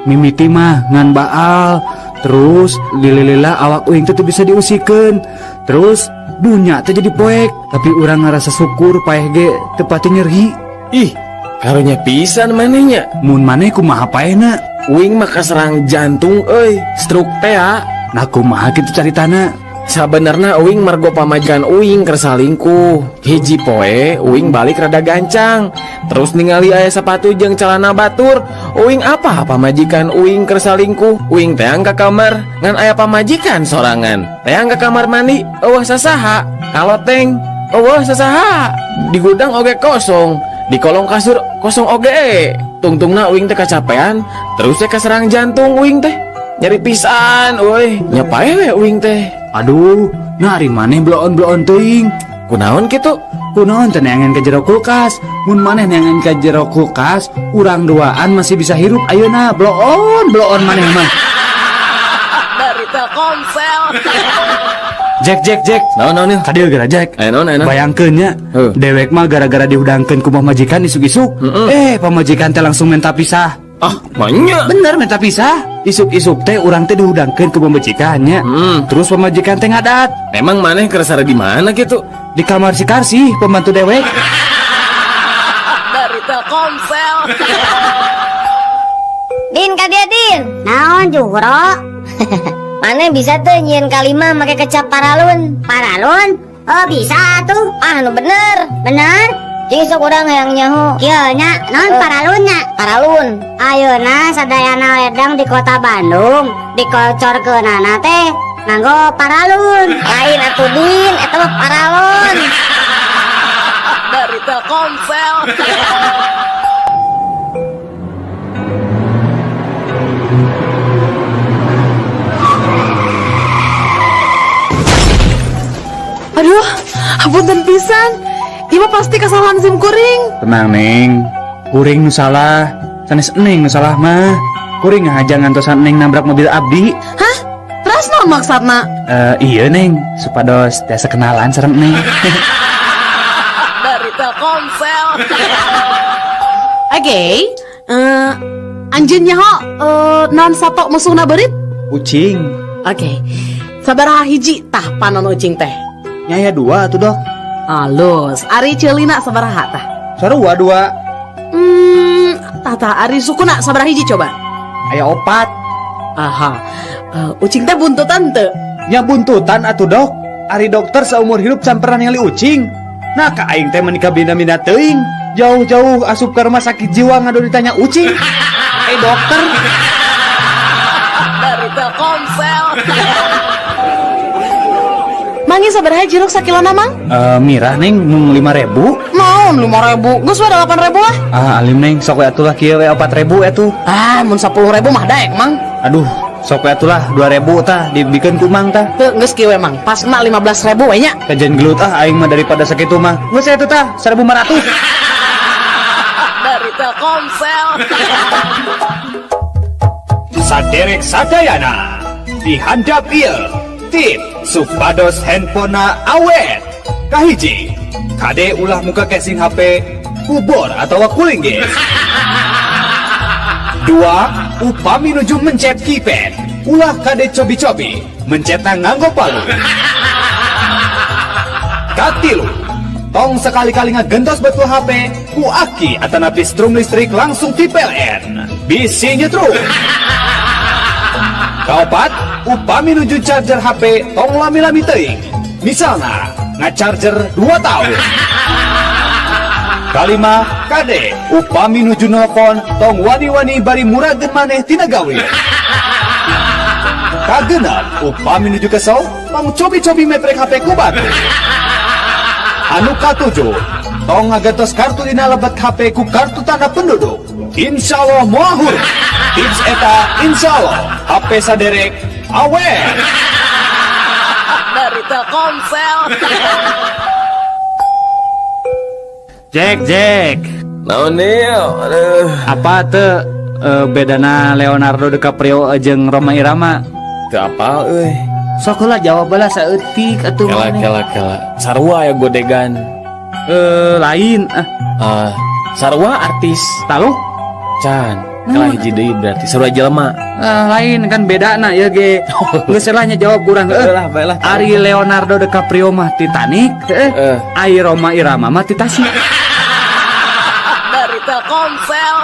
Mimiti mah ngan baal. Terus lila-lila awak uing teh teu bisa diusikeun. Terus dunya teh jadi poek. Tapi urang ngarasa syukur paeh ge teu pati nyeri. Ih, karunya pisan manehnya. Mun maneh kumaha paehna? Uing mah kaserang jantung euy, stroke teh. Nah kumaha kitu caritana? Sabenerna uing margo pamajikan uing keur salingkuh. Hiji poe uing balik rada gancang. Terus ningali aya sepatu jeung celana batur. Uing apa pamajikan uing keur salingkuh? Uing teang ka kamar ngan aya pamajikan sorangan. Teang ka kamar mandi eueuh sasaha. Kaloteng eueuh sasaha. Di gudang oge kosong. Di kolong kasur kosong oge. Tungtungna uing teh kacapean, terus teh kaserang jantung uing teh. Nyeri pisan euy, nya paeh we uing teh. Aduh, nah ari maneh bloon-bloon teuing. Kunaon kitu? Kunaon teh neangan ka jero kulkas? Mun maneh neangan ka jero kulkas, urang duaan masih bisa hirup ayeuna. Bloon, bloon maneh mah. Dari Telkomsel. Jack, Jack, Jack. Naon, naon, naon? Ka dieu geura, Jack. Aya naon, aya naon? Bayangkeun nya, dewek mah gara-gara dihudangkeun ku pamajikan isuk-isuk. Pamajikan teh langsung minta pisah. Ah, banyak. Bener minta pisah. Isuk-isuk teh urang teh dihudangkeun ku pamajikannya. Terus pamajikan teh ngadat. Emang maneh keur sare di mana kitu? Di kamar si Karsi, pembantu dewek. Dari Telkomsel. Din ka dieu, Din. Naon Juhro? Maneh bisa tuh nyieun kalima make kecap paralun. Paralun? Oh bisa tuh. Ah nu bener. Bener? Jeung sok urang hayang nyaho. Kieu nya, naon paralunnya? Paralun. Ayeuna sadayana ledang di kota Bandung dikocorkeunana teh nganggo paralun. Lain atuh Din, eta mah paralon. Dari Telkomsel. Aduh, hapunten pisan. Ieu mah pasti kesalahan sim kuring. Tenang, Neng. Kuring nu salah. Sanes Neng nu salah mah. Kuring ngahaja ngantosan Neng nabrak mobil abdi. Hah? Terus naon maksudna? Iya, Neng. Supados tiasa kenalan sareng Neng. Dari Telkomsel. Oke. Anjeun nyaho naon sato musuhna beurit? Ucing. Oke. Sabaraha hiji tah panon ucing teh? Nyaya dua atuh, Dok. Alus, ari ceulina sabaraha tah? Sarua dua. Tah tah ari sukuna sabaraha hiji coba? Aya opat. Aha. Ucing teh buntutan teu? Nya buntutan atuh, Dok. Ari dokter saumur hidup can pernah ningali ucing. Nah, ka aing teh meuni kabina-bina teuing. Jauh-jauh asup ke rumah sakit jiwa ngadu ditanya ucing. Dokter. Dari Telkomsel. Mangi sabaraha jeruk sakilona, Mang? Mirah, Neng, mung 5.000. Naon 5.000? Geus we 8.000 lah. Ah, alim Neng, sok we atuh lah kieu we 4.000 atuh. Ah, mun 10.000 mah daek, Mang. Aduh, sok we atuh lah 2.000 tah dibikeun ku Mang tah. Teu geus kieu we, Mang. Pasna 15.000 we nya. Kajian gelut ah aing mah daripada sakitu mah. Geus atuh tah 1.500. Dari Telkomsel. Saderek sadayana dihandap ieu tip supados handphonena awet. Kahiji, kade ulah muka casing HP kubor atau kuling guys. Dua, upami nuju mencet keypad ulah kade cobi-cobi mencetna nganggo palu. Katilu, tong sekali-kali ngagentos betul HP ku aki atanapi strum listrik langsung di PLN bisi nyetrum. Kaopat, upami nuju charger HP tong lami-lami teuing. Misalna ngacharger 2 tahun. Kalima, kade upami nuju nelpon tong wani-wani bari murageun maneh tina gawe. Kagenep, upami nuju kesel, tong cobi-cobi meprek HP ku batur. Anu katujuh, tong ngagantos kartu dina lebet HP ku kartu tanda penduduk. Insya Allah moal hurung. Tips eta insya Allah HP saderek awet. Dari Telkomsel. Jack, Jack. Naon Nil? Aduh. Apa tuh bedana Leonardo DiCaprio jeung Rhoma Irama? Teu apal euy. Sok lah jawab lah saeutik atuh. Kela maneh. Kela kela. Sarua ya godegan. Lain ah. Ah, sarua artis. Taluh? Can. Kela hiji deui berarti sarua jelema. Ah, lain kan bedana ya ge. Geus lah nya jawab kurang heuh. Lah, bae lah. Ari Leonardo DiCaprio mah Titanic, heuh. Ari Rhoma Irama mah ti Tasik. Dari Telkomsel.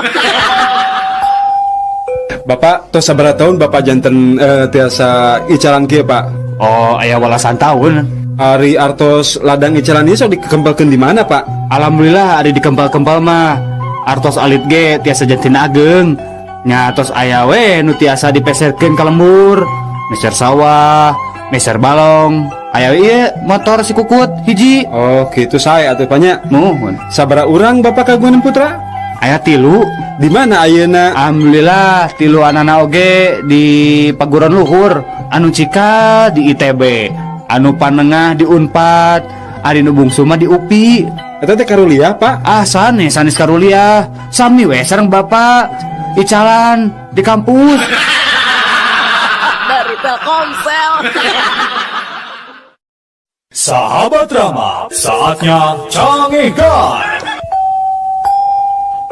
Bapak tos sabaraha tahun Bapak janten tiasa icalan kieu, Pak? Oh, aya walasan tahun. Ari artos ladang icalan ieu sok dikempelkeun di mana, Pak? Alhamdulillah ari dikempal-kempal mah artos alit ge tiasa janten ageng. Nya tos aya we nu tiasa dipeserkeun ka lembur, meser sawah, meser balong. Aya we ieu motor si Kukut hiji. Oh, gitu sae atuh nya. Muhun. Sabaraha urang Bapak kagungan putra? Aya 3. Di mana ayeuna? Alhamdulillah tilu anana oge di paguron luhur, anu cikal di ITB, anu panengah di Unpad, ari nu bungsu mah di UPI. Eta teh karuliah, Pak? Ah, sanes, sanes karuliah. Sami we sareng Bapak icalan di kampus. Dari Telkomsel. Sahabat Rama, saatnya Cangegan.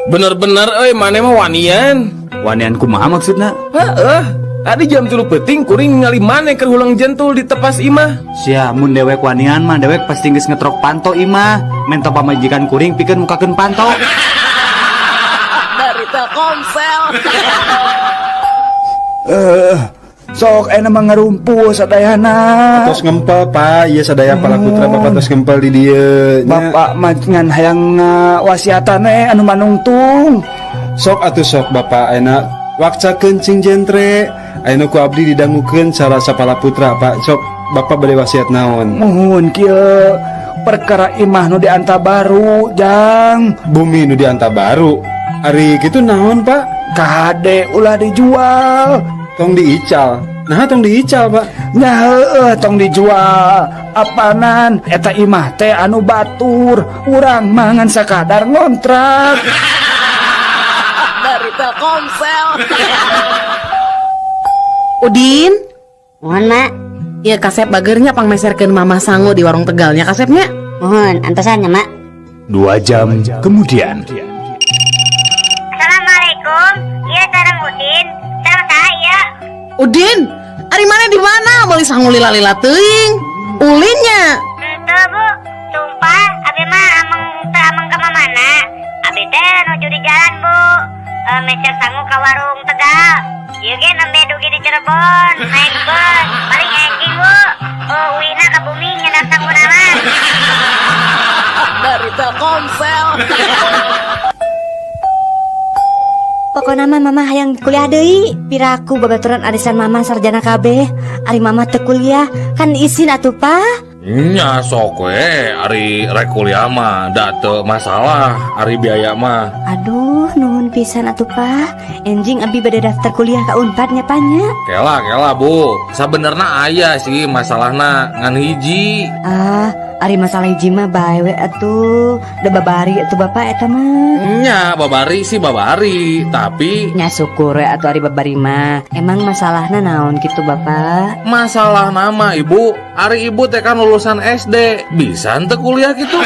Bener-bener euy maneh mah wanian. Wanian kumaha maksudna? Heeh. Tadi jam 3 peuting kuring ningali maneh keur hulang jentul di tepas imah. Sia mun dewek wanian mah dewek pasti geus ngetrok panto imah. Menta pamajikan kuring pikeun mukakeun panto. Dari Telkomsel. Sok enak mah ngarumpul sadayana. Tos ngempel, Pak. Ieu sadaya para putra Bapak tos ngempel di dieu nya. Bapak mah ngan hayang wasiatan anu manungtung. Sok atuh sok Bapak ayeuna wakcakeun cing jentre. Ayeuna ku abdi didangukeun cara sapala putra, Pak. Sok Bapak bade wasiat naon? Muhun kieu perkara imah nu dianta baru, Jang. Bumi nu dianta baru. Ari kitu naon, Pak? Kade ulah dijual. Tong diical. Nah, tong diical, Pak. Nya heueuh tong dijual. Apanan eta imah teh anu batur, urang mah ngan sakadar ngontrak. Dari Telkomsel. Udin. Mohon, Mak. Iya kasep bagernya pangmeserkeun Mama sangu di warung Tegalnya kasepnya. Mohon, antosan ya, Mak. 2 jam kemudian. Assalamualaikum. Iya sareng Udin. Sareng saha ieu? Udin, ari mana di mana? Meuli sangu lila-lila teuing. Ulinnya. Henteu, Bu. Sumpah, abi mah ameng teu ameng ka mana. Abi teh nuju di jalan, Bu. Meser sangu ka warung Tegal. Ieu ge nembe dugi di Cirebon, naik bus, paling enjing, Bu. Oh, uihna ka bumi nyedak sanguna mah. Dari Telkomsel. Pokokna mah mama hayang kuliah deui. Piraku babaturan arisan mama sarjana kabeh. Ari mama teu kuliah, kan isin atuh, Pak. Nya sok we ari rek kuliah mah da teu masalah ari biaya mah. Aduh, nuhun pisan atuh, Pak. Enjing abi bade daftar kuliah ka Unpad nya, Pak nya. Kela kela Bu, sabenerna aya sih masalahna ngan hiji. Ah, ari masalah hiji mah bae we atuh. Da babari atuh Bapak eta mah. Nya babari sih babari, tapi nya syukur we atuh ari babari mah. Emang masalahna naon kitu Bapak? Masalah nama Ibu, ari Ibu teh kan lulusan SD, bisa henteu kuliah gitu.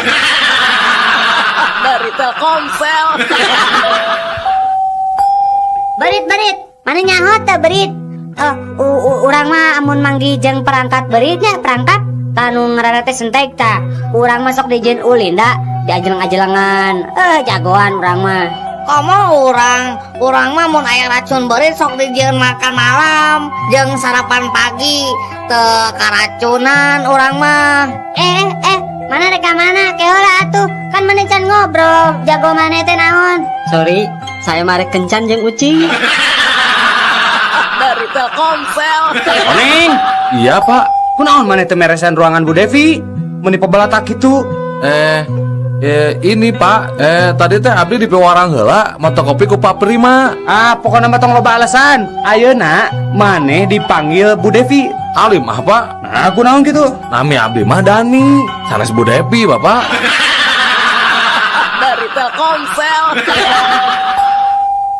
Dari Telkomsel. Berit-berit, mana nyaho teu berit? Urang mah amun manggih jeung perangkat beritnya, perangkat tanu ngaranna teh sentek ta. Urang mah sok dijieun ulin da, diajeleng-ajelengan. Jagoan urang mah. Komo urang mah mun aya racun beurit sok dijieun makan malam jeung sarapan pagi, teu karacunan urang mah. Mana rek ka mana? Kehola atuh, kan maneh can ngobrol, jago maneh teh naon? Sorry, saya mah rek kencan jeung ucing. Dari Telkomsel. Koneng. Iya, Pak. Kunaon maneh teu meresan ruangan Bu Devi? Meuni pabalatak kitu. Ini Pak, tadi teh abdi di piwarang heula mawa kopi ku Pak Prima. Ah, pokoknya mah tong loba alasan. Ayeuna maneh dipanggil Bu Devi. Alim ah, Pak. Nah, kunaon gitu? Nami abdi mah Dani, sanes Bu Devi, Bapak. Dari Telkomsel.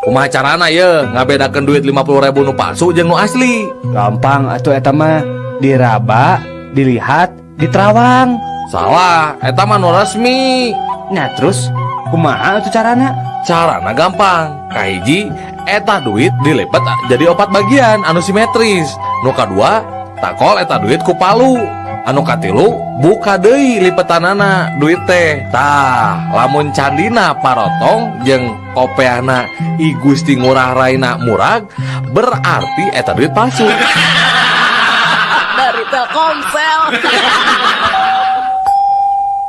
Kumaha carana ye ngabedakeun duit 50.000 nu palsu jeung nu asli? Gampang atuh eta mah, diraba, dilihat, diterawang. Salah, eta mah nu resmi. Nah, terus kumaha atuh carana? Carana gampang. Kahiji, eta duit dilipet jadi opat bagian anu simetris. Nu kadua, takol eta duit ku palu. Anu katilu, buka deui lipetanana duit teh. Tah, lamun candina parotong jeung kopeana I Gusti Ngurah Raina murag, berarti eta duit palsu. Dari Telkomsel.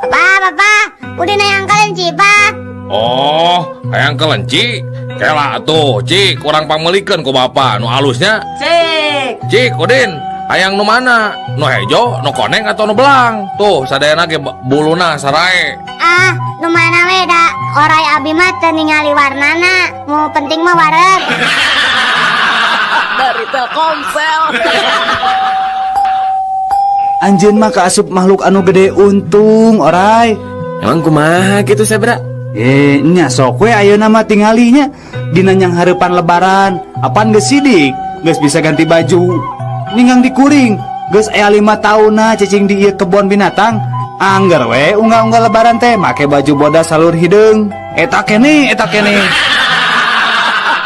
Bapak, bapak, udah hayang kelenci, Pak. Oh, hayang kelenci? Kela tuh, Cik, ku urang pangmeulikeun ku bapak nu alusnya. Cik. Cik, Udin, hayang nu mana? Nu hejo, nu koneng atau nu belang? Tuh, sadayana ge buluna sarae. Ah, nu mana we da orai abi mah teu ningali warnana. Nu penting mah wareg. Dari Telkomsel. Anjeun mah kaasup makhluk anu gede untung, orai. Emang kumaha gitu, Sebra? Nya sok we ayeuna mah tingalinya dina nyang hareupan lebaran. Apan geus sidik, geus bisa ganti baju. Ninggang dikuring, geus aya 5 taunna cicing di ieu kebon binatang. Angger we unggal-unggal lebaran teh make baju bodas salur hideung. Eta kene, eta kene.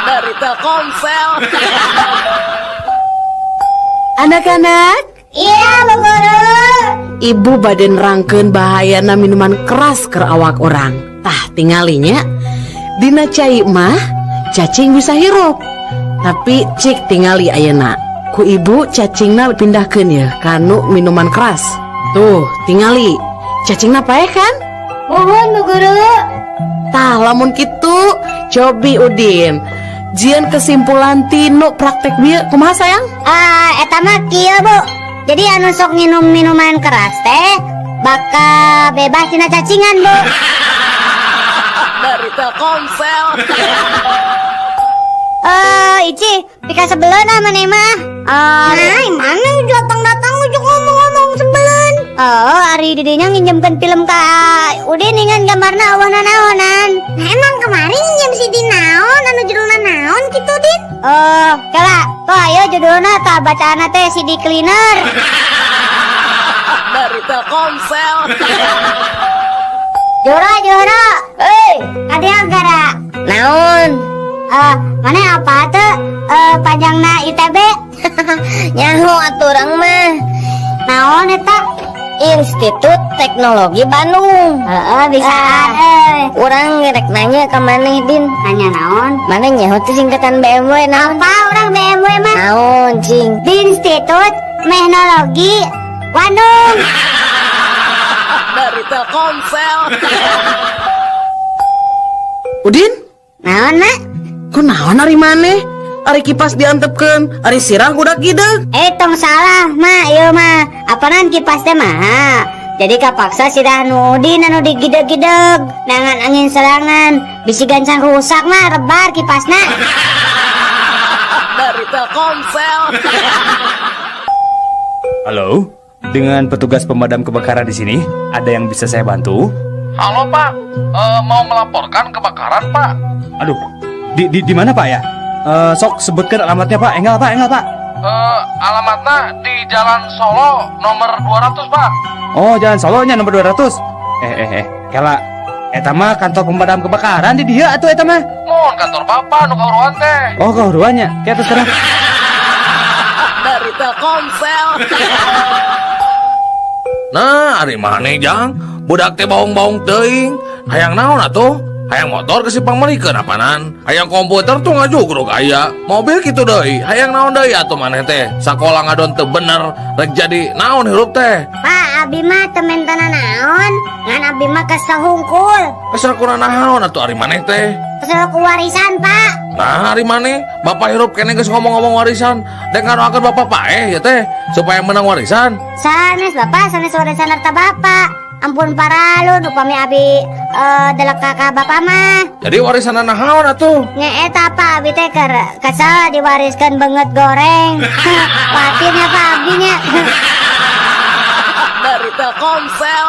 Dari Telkomsel. Anak-anak. Iya, Bu Guru. Ibu bade nerangkeun bahayana minuman keras ke awak orang. Tah, tingalinya dina cai mah cacing bisa hirup. Tapi cik tingali ayeuna. Ku ibu cacingna pindahkeun ya kanu minuman keras. Tuh, tingali. Cacingna paeh kan? Muhun, Bu Guru. Tah, lamun kitu cobi Udin. Jieun kesimpulan tinu praktek bieu kumaha sayang? Ah, eta mah kieu, Bu. Jadi anu sok nginum minuman keras teh bakal bebas tina cacingan, Bu. Dari Telkomsel. Ici, pika sebeleun ah maneh mah. Nah, mana datang-datang ujuk ngomong-ngomong sebeleun. Oh, ari didinya nginjemkeun film ka Udin dengan gambarna eueuh nanaonan. Nah, emang kemarin nginjem CD naon anu judulna naon kitu, Din? Oh, kela, tuh ayo judulna tah bacaanna teh CD cleaner. Dari Telkomsel. Jora, Jora. Hei, kadieu gara. Naon? Mana apa tuh? Panjangna ITB? Nyaho atuh urang mah. Naon eta? Institut Teknologi Bandung. Heeh, bisaan euy. Urang rek nanya ka maneh, Din. Nanya naon? Maneh nyaho teh singkatan BMW naon? Apa urang BMW mah? Naon, cing? Institut Teknologi Bandung. Dari Telkomsel. Udin? Naon, Mak? Kunaon ari maneh? Ari kipas diantepkeun, ari sirah gudak gideug. Tong salah, Mak, ieu mah. Apanan kipas teh mah? Jadi kapaksa sirah nu Udin anu digideg-gideg. Nangan angin serangan, bisi gancang rusak mah rebar kipasna. Dari Telkomsel. Halo, dengan petugas pemadam kebakaran di sini, ada yang bisa saya bantu? Halo, Pak. Mau melaporkan kebakaran, Pak. Aduh, di mana, Pak ya? Sok sebutkan alamatnya, Pak. Enggal, Pak, enggal, Pak. Alamatnya di Jalan Solo nomor 200, Pak. Oh, Jalan Solonya nomor 200. Kela, eta mah kantor pemadam kebakaran di dia atuh eta mah. Mun kantor Bapak nu kahuruan teh. Oh, kahuruannya. Kayak terus sekarang. Dari Telkomsel. Nah, ari maneh jang, budak teh baung-baung teuing. Hayang naon atuh? Hayang motor ke si pangmeulikeun apanan? Hayang komputer tuh ngajugruk aya. Mobil kitu deui. Hayang naon deui atuh maneh teh? Sakola ngadon teu bener, rek jadi naon hirup teh? Pak, Da abi mah teu menta naon, ngan abi mah kesel hungkul. Kesel ku naon atuh ari maneh teh? Kesel ku warisan, Pak. Nah, ari maneh, bapak hirup keneh geus ngomong-ngomong warisan. Dek ngadoakeun bapak paeh ya teh supaya menang warisan. Sanes bapak, sanes warisan harta bapak. Ampun paralun upami abi delek ka bapak mah. Jadi warisan naon atuh? Nya eta Pak, abi teh keur kesel diwariskeun beungeut goreng. Patirnya Pak abi nya. Dari Telkomsel.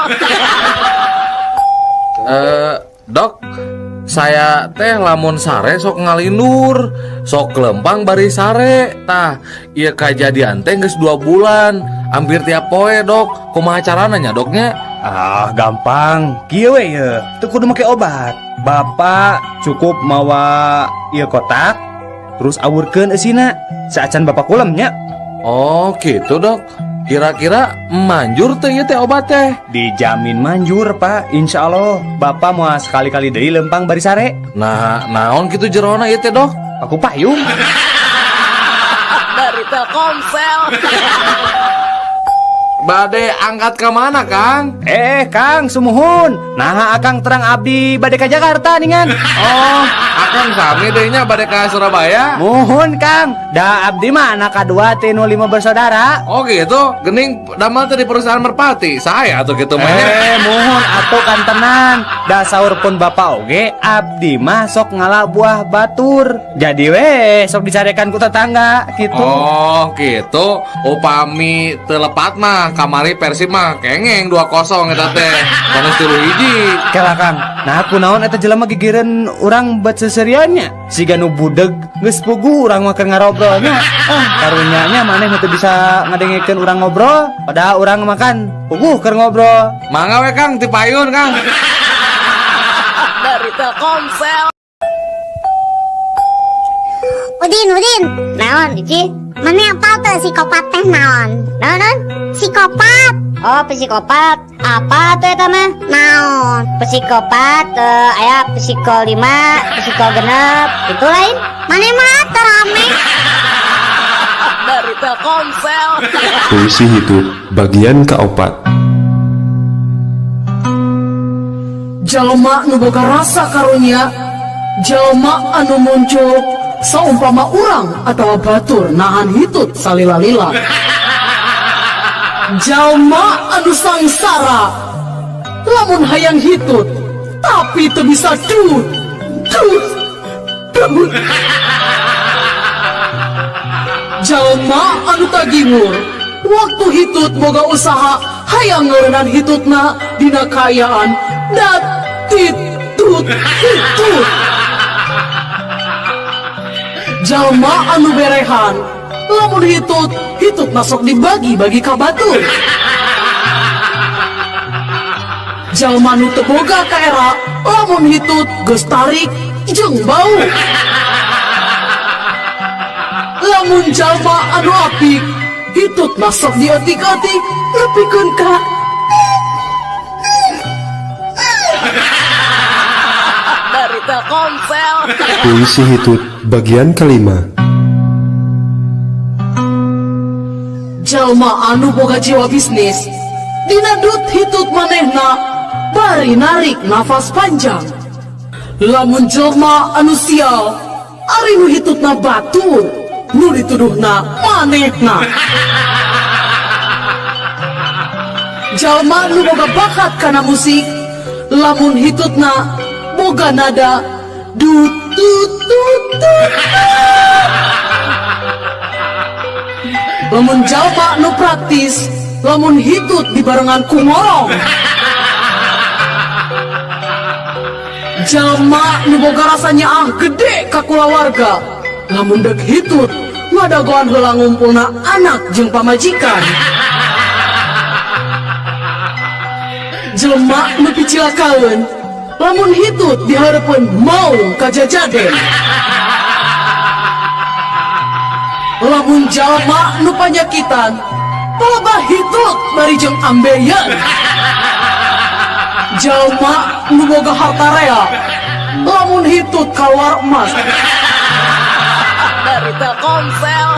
Dok, saya teh lamun sare sok ngalindur, sok lempang bari sare. Tah, ieu kajadian teh geus 2 bulan, hampir tiap poe, Dok. Kumaha carana nya, Doknya? Ah, gampang. Kieu we ye, teu kudu make obat. Bapak cukup mawa ieu kotak, terus awurkeun eusina. Saacan bapak kulem nya. Oh, gitu, Dok. Kira-kira manjur teh ieu teh obat teh? Dijamin manjur, Pak. Insya Allah bapak mau sekali-kali deui lempang bari sare. Nah, naon kitu jerona ieu teh, Dok? Aku payung. Dari Telkomsel. Bade angkat ke mana, Kang? Kang, sumuhun. Nah, akang terang abdi bade ka Jakarta ningan. Oh, akang sami deui nya bade ka Surabaya? Muhun, Kang. Da abdi mah anak kadua ti nu 5 bersaudara. Oh gitu, gening damel teh di perusahaan Merpati. Saya atuh kitu mah nya. Muhun atuh kan tenan. Da saur pun bapak oge abdi mah sok ngala buah batur. Jadi we sok dicarekan ku tetangga gitu. Oh, gitu. Upami teu lepat mah kamari Persib mah kengeng 2-0 eta teh. Bonus 3-1. Kela Kang. Nah, kunaon eta jelema gigireun urang bet seseriannya. Siga nu budeg geus puguh urang mah keur ngarobrolnya. Ah, karunya nya maneh teu bisa ngadengekeun urang ngobrol, padahal urang makan puguh keur ngobrol. Mangga we Kang, ti payun Kang. Dari Telkomsel. Udin, Udin. Naon, Ici? Mana apal teu psikopat teh naon? Naon, naon? Psikopat. Oh, psikopat. Apa tuh eta mah? Naon? Psikopat aya psiko 5, psiko 6, itu lain. Mana mah teu rame. Dari Telkomsel. Puisi hidup bagian keempat. Jalma nu boga rasa karunya, jalma anu muncul saumpama urang atau batur nahan hitut salila-lila. Jalma anu sangsara lamun hayang hitut tapi teu bisa dut dut dut. Jalma anu tagingur waktu hitut boga usaha hayang ngeureunaan hitutna dina kaayaan dat titut hitut. Jalma anu berehan lamun hitut hitut masuk dibagi-bagi ka batur. Jalma nu teu boga kaera lamun hitut geus tarik jeung bau. Lamun jalma anu apik hitut masuk diotik-otik nepikeun ka. Dari Telkomsel. Puisi hitut bagian kelima. Jalma anu boga jiwa bisnis dina dut hitut manehna bari narik nafas panjang. Lamun jelma anu sial ari nu hitutna batur nu dituduhna manehna. Jalma nu boga bakat kana musik lamun hitutna boga nada dut tut tut tut. Lamun jalma nu praktis lamun hitut dibarengan ku ngorong. Jalma nu boga rasa nyaah gede ka kulawarga lamun deuk hitut ngadagoan heula ngumpulna anak jeung pamajikan. Jelema nu picilakaeun lamun hitut dihareupeun maung kajajaden. Lamun jalma nu panyakitan palebah hitut bari jeung ambeien. Jalma nu boga harta rea lamun hitut kaluar emas. Dari Telkomsel.